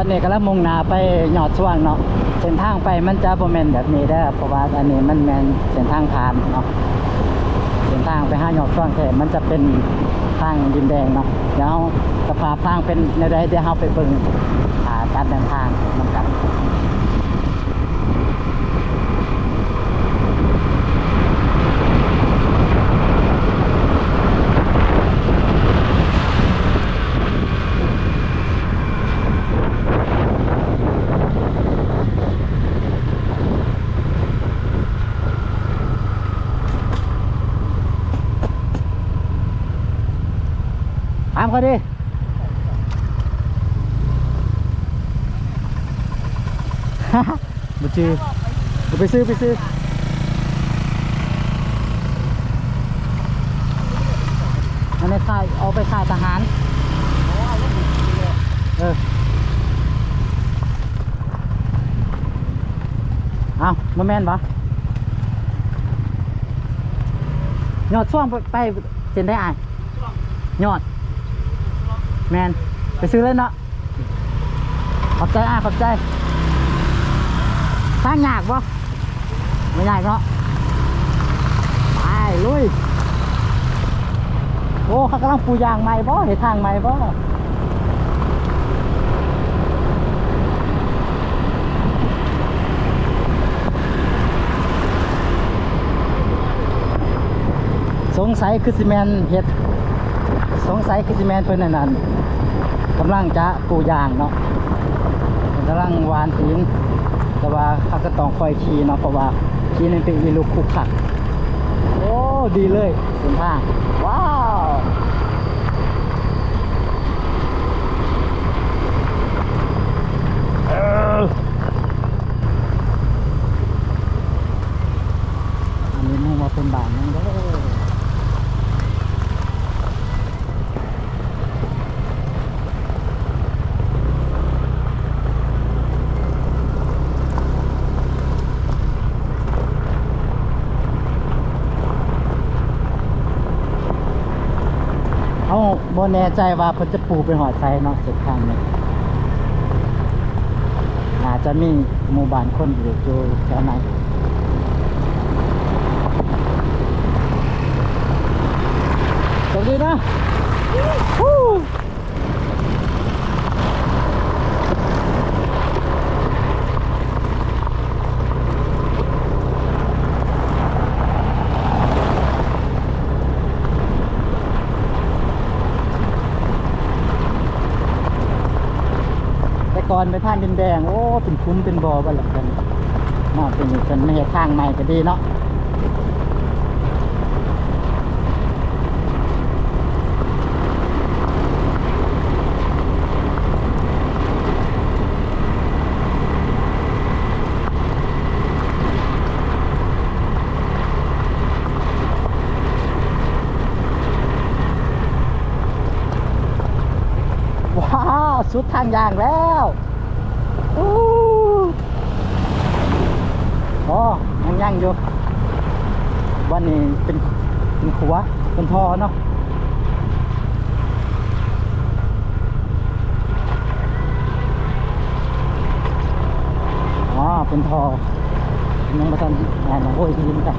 ຕອນນີ້ກຳລັງມຸ່ງໜ້າໄປຍອດຊວງເນາະ. ເສັ້ນທາງໄປມັນຈະບໍ່ແມ່ນແບບນີ້ເດີ ເພາະວ່າອັນນີ້ມັນແມ່ນເສັ້ນທາງຜ່ານເນາະ. ເສັ້ນທາງໄປຫາຍອດຊວງແທ້ ມັນຈະເປັນທາງດິນແດງເນາະ. ດຽວສະພາບທາງເປັນແນວໃດ ດຽວເຮົາໄປເບິ່ງ ອ່າ ການເດີນທາງນຳກັນ. ຖາມເຂົາເດ້. ບໍ່ຈື່ ໄປຊື້ ໄປຊື້ ອັນນີ້ຂາຍ ເອົາໄປຂາຍທະຫານ. ເອີ ເອົ້າ ບໍ່ແມ່ນບໍ່? ຍອດຊ່ວງໄປ ໄປເສັ້ນໃດອ້າຍ? ຍອດ ແມ່ນ ໄປຊື້ເລີຍເນາະ. ຂອບໃຈອ້າຍ ຂອບໃຈ. ທາງຍາກບໍ່? ບໍ່ຍາກເນາະ. ໄປ ລຸຍ. ໂອ້ ເຂົາກຳລັງປູຢາງໃໝ່ບໍ່? ເຮັດທາງໃໝ່ບໍ່? ສົງໄສຄືຊິແມ່ນເຮັດ ສົງໄສຄືຊິແມ່ນເພິ່ນອັນນັ້ນ ກຳລັງຈະປູຢາງເນາະ ເພິ່ນກຳລັງຫວ່ານຫີນ. ແຕ່ວ່າເຮົາກໍຕ້ອງຄ່ອຍຂີ່ເນາະ ເພາະວ່າຫີນມັນເປັນອີລຸກຄຸກຄັກ. ໂອ້ ດີເລີຍເສັ້ນທາງ. ວ້າວ ເອີ ອັນນີ້ຮູ້ວ່າເປັນບ້ານຫຍັງເດີ. ເຮົາບໍ່ແນ່ໃຈວ່າເພິ່ນຈະປູໄປຮອດໃສເນາະ ເສັ້ນທາງນີ້. ໜ້າຈະມີໝູ່ບ້ານຄົນຢູ່ ຢູ່ແຖວນັ້ນ. ໂຊກດີເດີ. ແຕ່ກ່ອນເປັນທາງດິນແດງ ໂອ້ ເປັນຂຸມເປັນບໍ່ໄປແລ້ວກັນເນາະ. ເປັນ ເປັນມາເຮັດທາງໃໝ່ກໍດີເນາະ. ວ້າວ ສຸດທາງຍ່າງແລ້ວ. ໂອ້ ຍັງ ຍັງຢູ່. ບ່ອນນີ້ເປັນ ເປັນຂົວ ເປັນທໍ່ເນາະ. ອໍ ເປັນທໍ່ ຍັງບໍ່ທັນ ອ່າ ໂອ້ຍ ໄດ້ຍິນກັນ.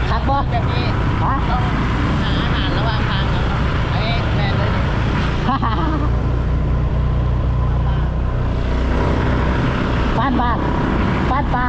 ຄັກບໍ່? ແບບນີ້ ຮະ? ຕ້ອງຫາອາຫານລະຫວ່າງທາງເນາະ. ເອີ ແມ່ນເລີຍ. ຟາດບາດ ຟາດປາ.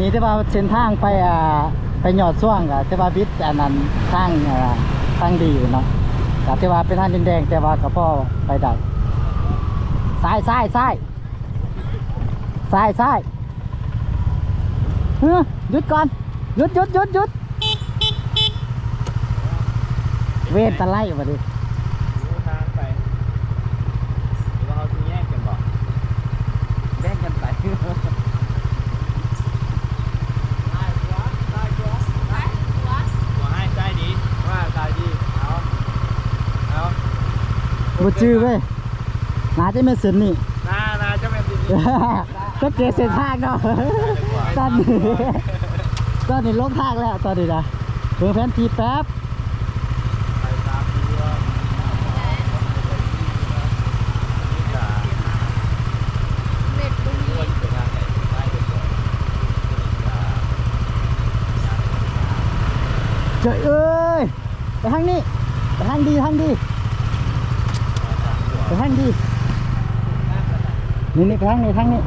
ນີ້ຖືວ່າເສັ້ນທາງໄປ ອ່າ ໄປຍອດຊ່ວງ ກໍຖືວ່າບິດ ອັນນັ້ນ ທາງ ເອີ ທາງດີເນາະ. ກໍຖືວ່າເປັນທາງດິນແດງ ແຕ່ວ່າກໍພໍໄປໄດ້. ຊ້າຍ ຊ້າຍ ຊ້າຍ. ຊ້າຍ ຊ້າຍ. ເຮີ ຢຸດກ່ອນ. ຢຸດ ຢຸດ ຢຸດ ຢຸດ. ເວນຕາໄລບາດນີ້. ທາງໄປ ຫຼືວ່າເຮົາຊິແຍກກັນບໍ່? ແບ່ງກັນໄປ. ຈື່ເວີຍ ໜ້າຈະແມ່ນເສັ້ນນີ້ ໜ້າ ໜ້າຈະແມ່ນເສັ້ນນີ້ ສັງເກດເສັ້ນທາງເນາະ ຕອນນີ້ ຕອນນີ້ຫຼົງທາງແລ້ວ ຕອນນີ້ນະ ເບິ່ງແຜນທີ່ແປັບ. ເຈົ້າເອີຍ ໄປທາງນີ້ ໄປທາງດີ ທາງດີ ໄປທາງດີ ນີ້ ນີ້ ໄປທາງນີ້ ທາງນີ້.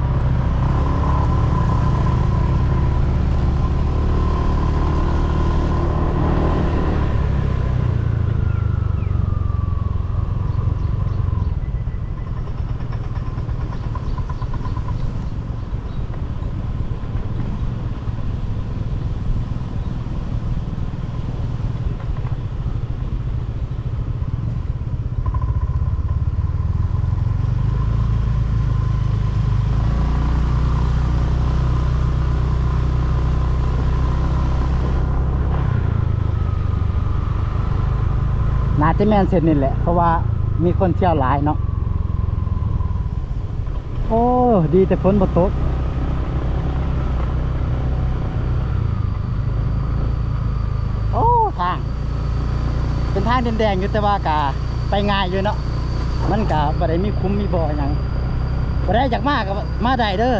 ໜ້າຈະແມ່ນເສັ້ນນີ້ແຫຼະ ເພາະວ່າມີຄົນທ່ຽວຫຼາຍເນາະ. ໂອ້ ດີແຕ່ຝົນບໍ່ຕົກ. ໂອ້ ທາງ ເປັນທາງແດງໆຢູ່ ແຕ່ວ່າກະໄປງ່າຍຢູ່ເນາະ ມັນກະບໍ່ໄດ້ມີຂຸມມີບໍ່ຫຍັງ. ຜູ້ໃດຢາກມາກະມາໄດ້ເດີ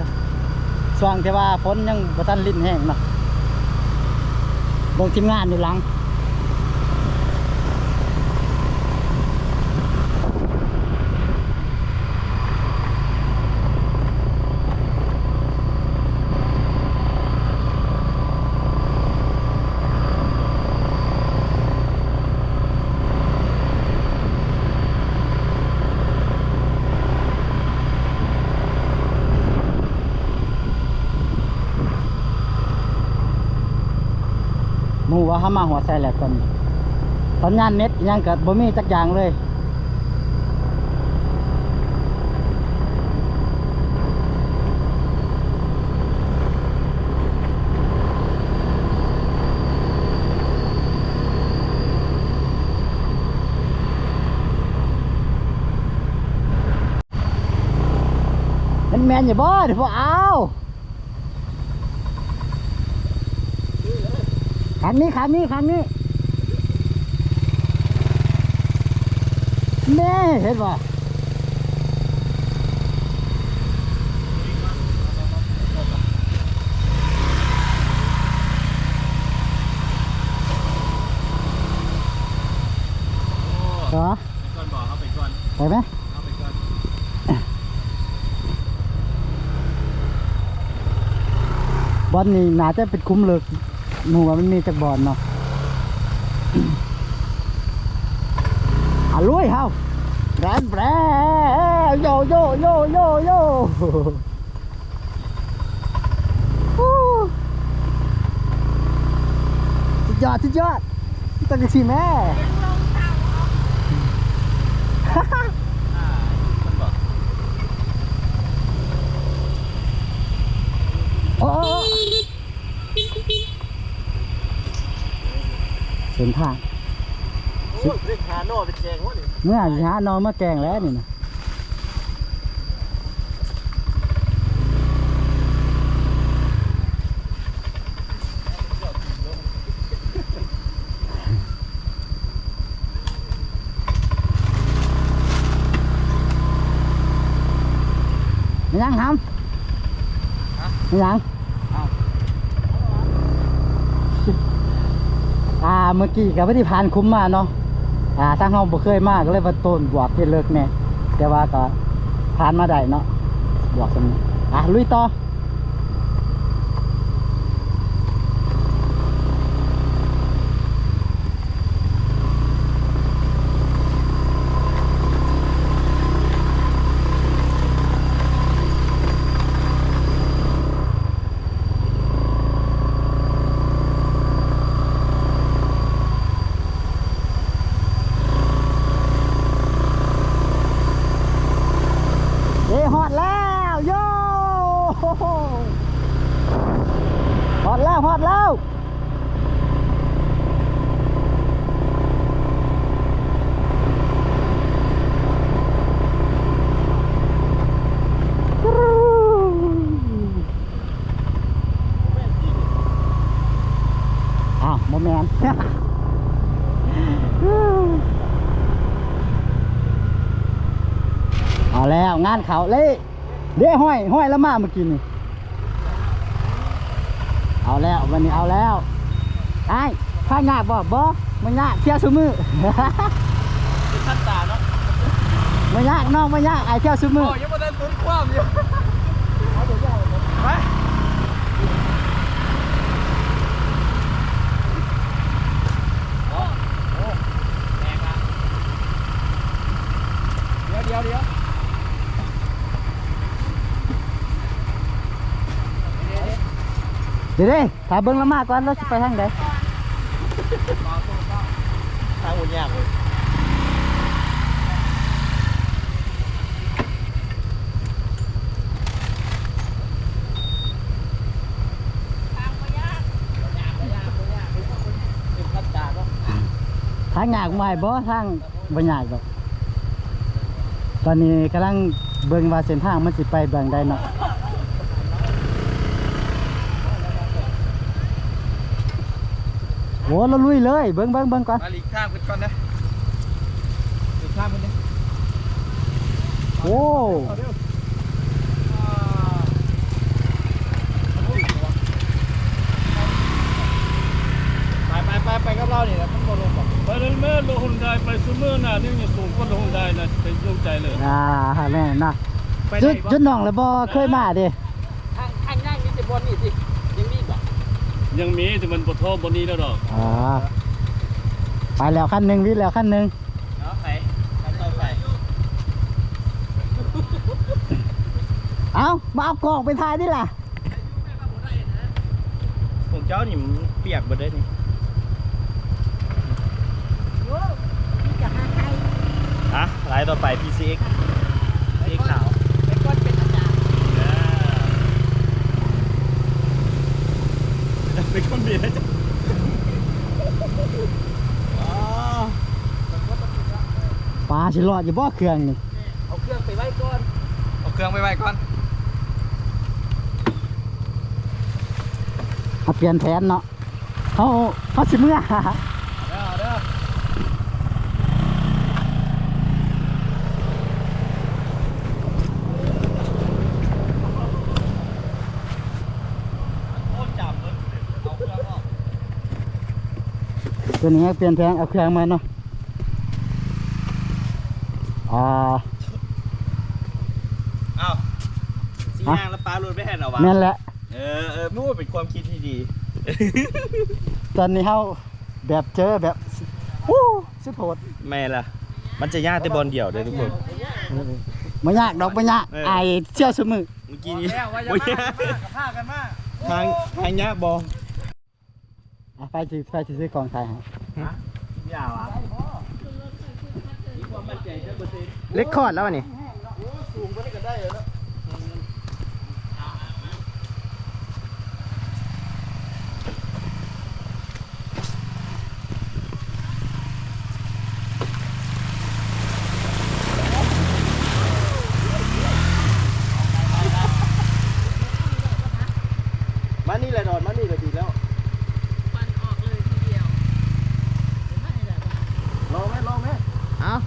ຊ່ວງທີ່ວ່າຝົນຍັງບໍ່ທັນລິນແຮງເນາະ. ເບິ່ງທີມງານຢູ່ຫຼັງ. ໝູ່ວ່າເຮົາມາຮອດໃສແລ້ວ ຕອນນີ້ສັນຍານເນັດອີ່ຫຍັງກໍບໍ່ມີຈັກຢ່າງເລີຍ. ມັນແມ່ນຢູ່ບໍ່ນີ້ພວກເອົາ? ຄັນນີ້ ຄັນນີ້ ຄັນນີ້ ແນ່ ເຫັນບໍ່? ເອີ ໄປກ່ອນບໍ ເຮົາໄປກ່ອນ ໄປໄໝ? ເຮົາໄປກ່ອນ. ບ່ອນນີ້ໜ້າຈະເປັນຂຸມເລິກ ບໍ່ຮູ້ວ່າມັນມີຈັກບ່ອນເນາະ. ອາ ລຸຍເຮົາ ແບຣນ ແບຣນ ໂຢ ໂຢ ໂຢ ໂຢ ໂຢ. ສຸດຍອດ ສຸດຍອດ ຕ້ອງຈັ່ງຊີ້ແມ້. ໂອ້ ເສັ້ນທາງ ໂອ້ຍ ເລື່ອງຫາໜໍ່ເປັນແກງວະນີ້ ເມື່ອຫາໜໍ່ມາແກງແລ້ວນີ້ນະ. ແມ່ນຫຍັງຫຳ? ຮະ? ແມ່ນຫຍັງ? ອ້າວ ອ່າ ເມື່ອກີ້ກໍບໍ່ໄດ້ຜ່ານຂຸມມາເນາະ ອ່າ ທາງເຮົາບໍ່ເຄີຍມາ ກໍເລີຍວ່າໂຕນບວກທີ່ເລິກແດ່ ແຕ່ວ່າກໍຜ່ານມາໄດ້ເນາະ ບວກສ່ຳນີ້ ອ່າ ລຸຍຕໍ່. ເອີ ຮອດແລ້ວ ໂຢ ຮອດແລ້ວ ຮອດແລ້ວ. ອັນເຂົາເລີຍ ເດ້ ຫ້ອຍ ຫ້ອຍລະມາເມື່ອກີ້ນີ້. ເອົາແລ້ວ ວັນນີ້ເອົາແລ້ວ. ອ້າຍ ພາຍາກບໍ່? ບໍ່ ບໍ່ຍາກ ທ່ຽວຊຸມື້. ເປັນພັນຕາເນາະ. ບໍ່ຍາກນ້ອງ ບໍ່ຍາກ ອ້າຍທ່ຽວຊຸມື້. ໂອ້ ຍັງບໍ່ທັນຕຸນຄວາມຢູ່. ໄປ. ໂອ້ ໂອ້ ແຮງລະ. ດຽວ ດຽວ ດຽວ ດຽວເດ້ ຖ້າເບິ່ງລະມາກ່ອນ ລາວຊິໄປທາງໃດ? ທາງໂຄດຍາກເລີຍ. ທາງຍາກບໍ່? ທາງບໍ່ຍາກດອກ. ຕອນນີ້ກຳລັງເບິ່ງວ່າເສັ້ນທາງມັນຊິໄປເບື້ອງໃດເນາະ. ໂອ້ ລາວລຸຍເລີຍ. ເບິ່ງ ເບິ່ງ ເບິ່ງກ່ອນ. ມາຫຼີກທາງເພິ່ນກ່ອນນະ. ຫຼີກທາງເພິ່ນເດ້. ໂອ້ ໄປ ໄປ ໄປ ໄປກັບລາວນີ້ແຫຼະ ມັນບໍ່ລົງດອກ. ໄປເລີຍແມ່ ລົດຮຸນໄດໄປຊຸມື້ນະ ນີ້ຍັງສູງກວ່າລົດຮຸນໄດນະ ເປັນດວງໃຈເລີຍ. ອ່າ ແມ່ນນະ. ໄປໄດ້ບໍ່? ຈຸດ ຈຸດນ້ອງລະບໍ່ເຄີຍມາເດ້. ທາງ ທາງຍ່າງມີແຕ່ບ່ອນນີ້ຕິ ຍັງມີບໍ່? ຍັງມີ ແຕ່ມັນບໍ່ທໍ່ບ່ອນນີ້ແລ້ວດອກ. ອ່າ ໄປແລ້ວຄັນໜຶ່ງ ວິດແລ້ວຄັນໜຶ່ງ. ເອົາ ໄປ ຄັນຕໍ່ໄປ. ເອົ້າ ມາເອົາກ້ອງໄປຖ່າຍຕິລະ. ຂອງເຈົ້ານີ້ມັນປຽກເບິດເດ້ນີ້. ໂອ້ ມີແຕ່ຫາໄທ. ອ່ະ ລາຍຕໍ່ໄປ ພີຊີເອັກ ສີຂາວ. ໄປກ່ອນເປັນອາຈານ. ເອີ ເປັນຄົນເບດ. ອໍ ປາຊິລອດຢູ່ບໍ່ເຄື່ອງນີ້? ເອົາເຄື່ອງໄປໄວ້ກ່ອນ ເອົາເຄື່ອງໄປໄວ້ກ່ອນ. ເຮົາປ່ຽນແຜນເນາະ ເຮົາ ເຮົາຊິເມືອ. ເດີ ເດີ ໂອ້ ຈຳເບິດ ເອົາເຄື່ອງອອກ. ຕົວນີ້ໃຫ້ປ່ຽນແຜນ ເອົາເຄື່ອງມາເນາະ. ອ່າ ອ້າວ ຊິຍ່າງແລ້ວປະລົດໄວ້ຫັ້ນເອົາວະ? ແມ່ນແຫຼະ. ເອີ ເອີ ໂອ້ ເປັນຄວາມຄິດທີ່ດີ. ຕອນນີ້ເຮົາແບບເຈີແບບ ໂອ້ ສຸດໂຫດ. ແມ່ນລະ ມັນຈະຍາກແຕ່ບ່ອນດຽວເດີທຸກຄົນ. ເອີ ບໍ່ຍາກດອກ ບໍ່ຍາກ. ເອີ ອ້າຍທ່ຽວຊຸມື້. ເມື່ອກີ້ນີ້ ບອກແລ້ວວ່າຢ່າມາ ຢ່າມາ ກໍພາກັນມາ. ທາງ ທາງຍາກບໍ່? ອ່ະ ໃຜຊິ ໃຜຊິຊື້ຂອງຂາຍໃຫ້? ຮະ? ຢາວະ? ເລັກຄອດແລ້ວນີ້. ໂອ້ ສູງກວ່ານີ້ກໍໄດ້ແລ້ວເນາະ. ມານີ້ແຫຼະ ດອນ ມານີ້ແຫຼະ ດີແລ້ວ. ລອງແມ ລອງແມ. ເອົາ.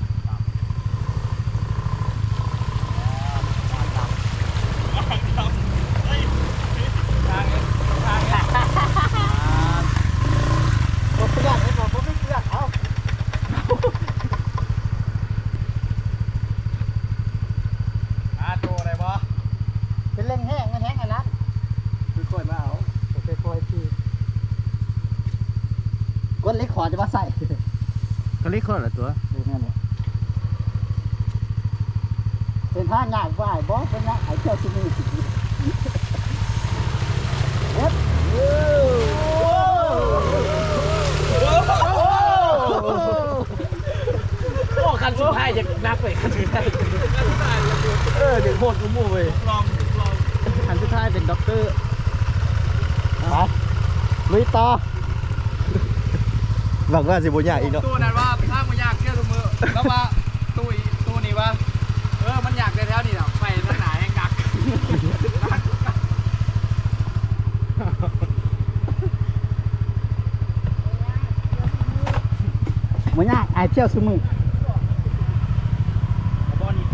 ບໍ່ເປື້ອນ ເຫັນບໍ່? ບໍ່ມີເປື້ອນ. ເອົາ. ຫາໂຕໄດ້ບໍ່? ເປັນເລັ່ງແຮງ ແຮງອັນນັ້ນ. ຄືຄ່ອຍມາເອົາ. ໂອເຄ ຄ່ອຍຂີ່. ກົດເລັກຄອດຈະມາໃສ່. ກໍເລັກຄອດລະຕົວະ. ເອີ ແມ່ນແຫຼະ. ເສັ້ນທາງຍາກຫວາຍບໍ່? ເພິ່ນຍາກໃຫ້ທ່ຽວຊຸມື້. ເຮັດ. ໂອ້ ຄັນສຸດທ້າຍຈະໜັກເວີຍ ຄັນສຸດທ້າຍ. ເອີ ເປັນໂຫດກວ່າໝູ່ເວີຍ. ລອງ ລອງ. ຄັນສຸດທ້າຍເປັນດັອກເຕີ. ໄປ ລຸຍຕໍ່. ຫວັງວ່າຊິບໍ່ຍາກອີກເນາະ. ຕູ້ນັ້ນວ່າທາງບໍ່ຍາກ ທ່ຽວທຸກມື້. ແລ້ວວ່າຕູ້ອີກ ຕູ້ນີ້ວ່າ ເອີ ມັນຍາກແຕ່ແຖວນີ້ແຫຼະ ໄປທາງໜ້າແຮງໜັກ. ບໍ່ຍາກ ອ້າຍທ່ຽວຊຸມື້. ບໍ່ນີ້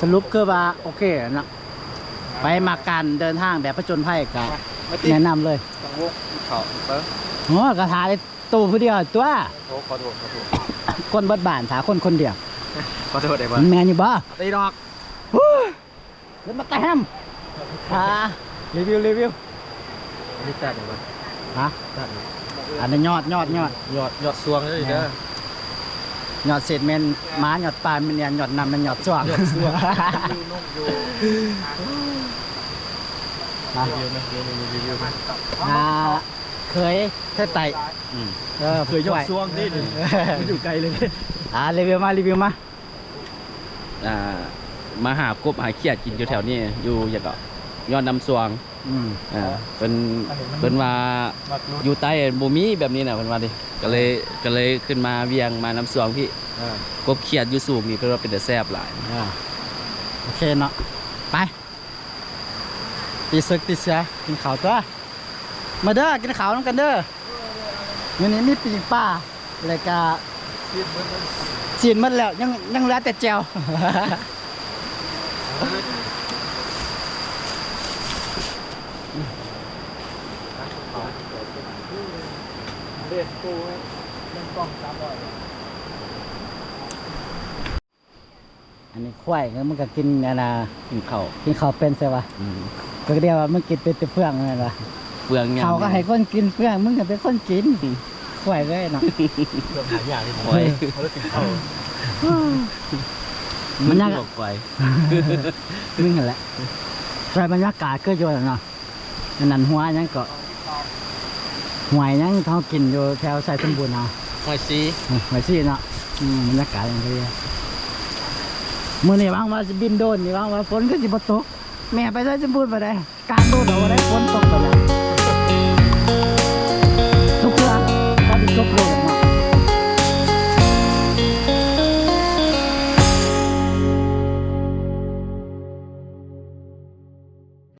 ສະຫຼຸບຄືວ່າໂອເຄເນາະ ໃຜມັກການເດີນທາງແບບຜະຈົນໄພກໍແນະນຳເລີຍ. ຕັ້ງວົງກິນເຂົ້າເບິ່ງ. ໂອ້ ກໍຖ້າໄດ້ໂຕຜູ້ດຽວຕົວະ. ໂອ້ ຂໍໂທດ ຂໍໂທດ. ຄົນເບິດບ້ານຖ້າຄົນຄົນດຽວ. ຂໍໂທດໄດ້ບໍ່? ມັນແມ່ນຢູ່ບໍ່? ໄດ້ດອກ. ເດີນມາແຕ່ແຮມ. ອ່າ ຣີວິວ ຣີວິວ. ອັນນີ້ຕັດຫຍັງວະ? ຮະ? ຕັດຫຍັງ? ອັນນີ້ຍອດ ຍອດ ຍອດ ຍອດ ຍອດຊວງເດີ. ຍອດເສດແມ່ນໝາ ຍອດປາແມ່ນແອນ ຍອດນ້ຳແມ່ນຍອດຊວງ. ຍອດຊວງ. ຮະ? ຣີວິວແມ່ນ ຣີວິວ ຣີວິວ. ອ່າ ເຄີຍ ເຄີຍໄຕ່. ອືມ ເອີ ເຄີຍຍອດຊວງເດ້ນີ້. ມັນຢູ່ໄກເລີຍ. ອ່າ ຣີວິວມາ ຣີວິວມາ. ອ່າ ມາຫາກົບຫາຂຽດກິນຢູ່ແຖວນີ້ ຢູ່ຫຍັງເກາະ ຍອດນ້ຳຊວງ. ອືມ ເອີ ເພິ່ນ ເພິ່ນວ່າຢູ່ໃຕ້ບໍ່ມີແບບນີ້ນະ ເພິ່ນວ່າເດ້. ກໍເລີຍ ກໍເລີຍຂຶ້ນມາວຽງ ມານ້ຳຊວງພີ້. ເອີ ກົບຂຽດຢູ່ສູງນີ້ ເພິ່ນວ່າເປັນຕາແຊບຫຼາຍ. ເອີ ໂອເຄເນາະ ໄປ ຕີເສິກຕີເສືອ ກິນເຂົ້າຕົວະ. ມາເດີ ກິນເຂົ້ານຳກັນເດີ. ມື້ນີ້ມີປີ້ງປາ ແລ້ວກະຊີ້ນໝົດແລ້ວ ຍັງ ຍັງເຫຼືອແຕ່ແຈ່ວ. ອັນນີ້ຄວາຍ ມັນກໍກິນອັນນ່າ ກິນເຂົ້າ ກິນເຂົ້າເປັນໃຊ່ວະ? ອືມ ກໍເດວ່າມັນກິນເປັນແຕ່ເຟືອງແມ່ນວະ? ເຟືອງຫຍັງ? ເຂົາກໍໃຫ້ຄົນກິນເຟືອງ ມຶງກໍເປັນຄົນກິນ. ອືມ ຄວາຍເລີຍເນາະ. ເຟືອງຫາຍາກນີ້ ຄວາຍ ເຂົາເລີຍກິນເຂົ້າ. ມັນຍັງຄວາຍ ມຶງຫັ້ນແຫຼະ. ແຕ່ບັນຍາກາດຄືຢູ່ຫັ້ນເນາະ. ອັນນັ້ນຫົວຫຍັງເກາະ ຫ້ວຍຫຍັງເຮົາກິນຢູ່ແຖວໄຊສົມບູນເນາະ ຫ້ວຍສີ ອືມ ຫ້ວຍສີເນາະ. ອືມ ບັນຍາກາດຢ່າງດີ. ມື້ນີ້ຫວັງວ່າຊິບິນໂດຣນນີ້ ຫວັງວ່າຝົນຄືຊິບໍ່ຕົກ. ແມ່ໄປໄຊສົມບູນບໍ່ໄດ້ ກາງໂດຣນເອົາບໍ່ໄດ້ ຝົນຕົກໄປແລ້ວ.